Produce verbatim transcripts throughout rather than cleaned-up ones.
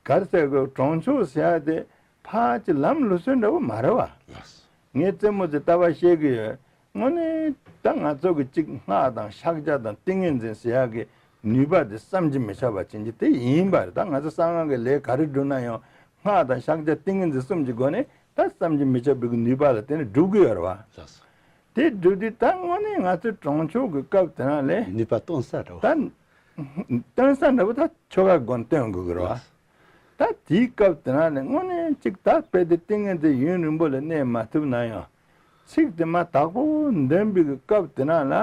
ག་རེ་ཟེར་དགོས། གྲོང་ཆོག་ཟེར་ཡ་དེ་ཕར་ཅིག་ལམ་ལུགས་སྲོལ་འདྲ་བོ་མ་རེད་བ། ལགས་སོ། ངས་རྩེད་མོ་ཟེར་ལྟ་བ་བཤད་གི་ཡོད། དངོས་གནས་ད་ང་ཚོ་གི་ཅིག་སྔགས་དང་ཕྱག་རྒྱ་དང་ཏིང་ངེ་འཛིན་ཟེར་ཡ་གི་ནུས་པ་དེ་བསམ་གྱིས་མི་ཁྱབ་པ་ཅན་གྱི་དེ་ཡིན་པ་རེད། ད་ང་ཚོ་གསང་སྔགས་ཀྱི་ལས་ག་རེ་བསྒྲུབ་ན་ཡང་སྔགས་དང་ཕྱག་རྒྱ་ཏིང་ངེ་འཛིན་གསུམ་གྱི་སྒོ་ནས་ད་བསམ་གྱིས་མི་ཁྱབ་པའི་གི་ནུས་པ་ལ་བརྟེན་ནས་སྒྲུབ་གི་ཡོད་རེད་བ། ལགས་སོ། དེ་སྒྲུབ་དུས་ད་དངོས་གནས་ང་ཚོའི་གྲོང་ཆོག་གི་སྐབས་དེ་རང་ལས་ནུས་པ་སྟོན་ས་འདྲ་བོ། ད་སྟོན་ས་འདྲ་བོ་ད་ཆོ་ག་སྒོ་ནས་སྟོན་དགོས་ཀྱི་རེད་བ། ད་དེའི་སྐབས་དེ་རང་ལས་དངོས་གནས་ཅིག་ད་དཔེ་དེ་ཏིང་ངེ་འཛིན་ཡུན་རིང་པོ་ལ་གནས་མ་ཐུབ་ན་ཡང་ཚིག་དེ་མར་དག་པོ་འདོན་པའི་གི་སྐབས་དེ་རང་ལ་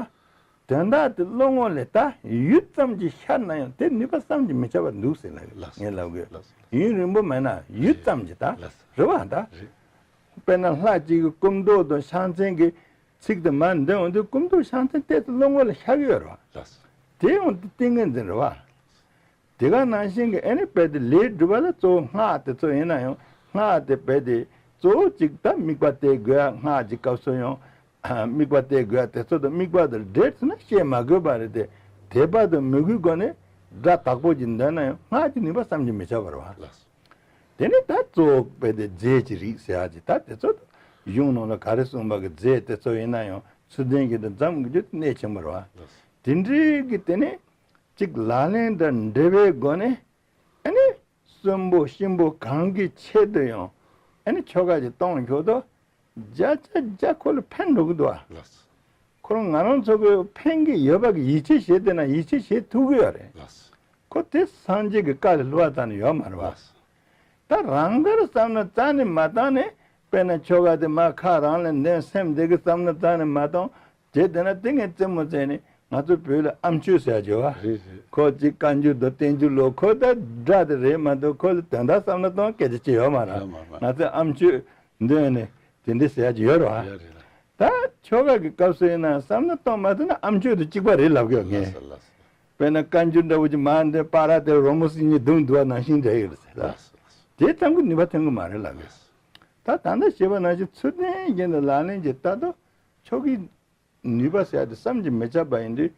དོན་དག་དེ་བློ་ངོ་ལས་ད་ཡུད་ཙམ་གྱིས་ཤར་ན་ཡང་དེ་ནུས་པ་བསམ་གྱིས་མི་ཁྱབ་པ་འདུག་ཟེར་ལབ་ཡོད། ལགས་སོ། ངས་ལབ་གི་ཡོད། ལགས་སོ། ཡུན་རིང་པོ་མེད་ན་ཡུད་ཙམ་གྱིས་ད། ལགས་སོ། རེད་བ་ད། རེད། དཔེར་ན་ལྷ་གཅིག་གི་སྐུ་མདོག་དང་ཕྱག་མཚན་གྱི་ཚིག་དེ་མར་འདོན་འོང་དུས་སྐུ་མདོག་ཕྱག་མཚན་ཏོག་ཙམ་བློ་ངོ་ལ་ཤར་གྱི་ཡོད་རེད་བ། ལགས་སོ། དེ་ཡང་དེ་ཏིང་ངེ་འཛིན་རེད་བ། དེ་ག་ནང་བཞིན་གྱི་ཨ་ནི་དཔེ་དེ་ལས་སྒྲུབ་པ་ལ་གཙོ་བོ་སྔགས་དེ་ཚོ་ཡིན་ན་ཡང་སྔགས་དེ་དཔེ་དེ་གཙོ་བོ་གཅིག་ད་དམིགས་པ་གཏད་དགོས་ཡ། སྔགས་ཀྱི་སྐབས་སུ་ཡང་དམིགས་པ་གཏད་དགོས་ཡ་དེ་ཚོ་དང་དམིགས་པ་དེ་འབྲེལ་ཐུབ་ན་བཤད་མ་དགོས་པ་རེད་དེ། དད་པ་དང་མོས་གུས་སྒོ་ནས་སྒྲ་དག་པོ་ཅིག་འདོན་ན་ཡང་སྔགས་ཀྱི་ནུས་པ་བསམ་གྱིས་མི་ཁྱབ་པ་རེད་བ། ལགས་སོ། དེ་ནས་ད་གཙོ་བོ་དཔེ་དེ་རྫས་ཀྱི་རིགས་ཟེར་ཡ་ཅིག་ད་དེ་ཚོ་གཞུང་ནང་ལ་ག་རེ་གསུངས་པ་གི་རྫས་དེ་ཚོ་ཡིན་ན་ཡང་ཚུལ་ལྡན་གྱི་དང་འཛོམས་ཀྱི་རྒྱུ་གནད་ཆེན་པོ་རེད་བ། དེ་འདྲའི་གི་དེ་ནས་ཅིག་ལག་ལེན་དང་འབྲེལ་བའི་སྒོ་ནས་ཨ་ནི་གསོན་པོ་གཤིན་པོ་གང་གི་ཆེད་དུ་ཡང་ཨ་ནི་ཆོ་ག་ཅིག་གཏོང་ཆོག་དོ། བརྒྱ་ཆ་བརྒྱ་ཁོ་ལ་ཕན་འགྲོ་གི་འདུག་བ། ལགས་སོ། ཁོ་རང་ང་རང་ཚོ་གི་ཕན་གི་ཡོད་པ་གི་ཡིད་ཆེས་བྱེད་བསྡད་ན་ཡིད་ཆེས་བྱེད་ཐུབ་གི་ཡོད་རེད། ལགས་སོ། ཁོ་དེ་སངས་རྒྱས་ཀྱི་བཀའ་ལས་ལྷུང་བ་རྩ་ནས་ཡོད་མ་རེད་བ། ལགས་སོ། ད་རང་དགར་བསམ་ན་རྩ་ནས་མ་བཏང་ནས་དཔེར་ན་ཆོ་ག་དེ་མར་ཁ་རང་ལ་འདོན་སེམས་བདེ་གི་བསམ་ན་རྩ་ནས་མ་བཏང་། བྱས་བསྡད་ན་དེ་ངས་རྩེད་མོ་རྩེ་ནས་ང་ཚོ་བོད་ལ་ཨ་མཆོད་ཟེར་ཡ་ཅིག་ཡོད་བ། རེད་རེད། ཁོ་ཅིག་བཀའ་འགྱུར་དང་བསྟན་འགྱུར་ལོ་ཁོ་ད་སྒྲ་དེ་རེད་མ་གཏོགས་ཁོ་ལ་དོན་དག་བསམ་ན་གཏོང་སྐད་ཆ་ཅིག་ཡོད་མ་རེད། ཡོད་མ་རེད། ང་ཚོས་ཨ་མཆོད་འདོན་ནས་དེ་འདྲ་ཟེར་ཡ་ཅིག་ཡོད་རེད་བ། ཡོད་རེད་ལ། ད་ཆོ་ག་གི་སྐབས་སུ་ཡིན་ན་བསམ་ན་གཏོང་མ་ཐུབ་ན་ཨ་མཆོད་དང་གཅིག་པ་རེད་ལབ་གི་ཡོད་ངས། ལགས་སོ་ལགས་སོ། དཔེར་ན་བཀའ་འགྱུར་འདྲ་བོ་ཅིག་མར་འདོན་པ་ར་དེ་རོལ་མོ་སིལ་སྙན་བརྡུངས་འདུག་བ་ནང་བཞིན་འདྲ་ཡོད་རེད་ཟེར་ལ། ལགས་སོ་ལགས་སོ། དེ་ཙམ་གྱིས་ནུས་པ་ཐོན་གི་མ་རེད་ལབ་གི་ཡོད། ད་ད་ལྟ་བཤད་པ་ནང་བཞིན་ཚུལ་ལྡན་གྱི་ལག་ལེན་གྱི་ལྟ་རྟོག་ཆོ་གའི་ནུས་པ་ཟེར་ཡ་དེ་བསམ་གྱིས་མི་ཁྱབ་པ་ཡིན་དུས།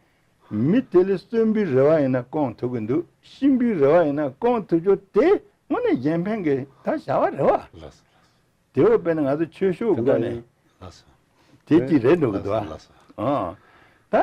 མི་དེ་ལས་གསོན་པོའི་རེ་བ་ཡིན་ན་སྐོང་ཐུབ་ཀྱི་འདུག་གཤིན་པོའི་རེ་བ་ཡིན་ན་སྐོང་ཐུབ་རྒྱུ་དེ་དངོས་གནས་གཞན་ཕན་གྱི་ད་བྱ་བ་རེད་བ། ལགས་སོ། དེ་བས་དཔེར་ན་ང་ཚོ་ཆོས་ཕྱོགས་དེ་འདྲ་སྒོ་ནས་ཡིན། ལགས་སོ། དེ་གཅིག་རེད་འགྲོ་གི་འདུག་ཨ། ལགས་སོ། ཨང་། ད།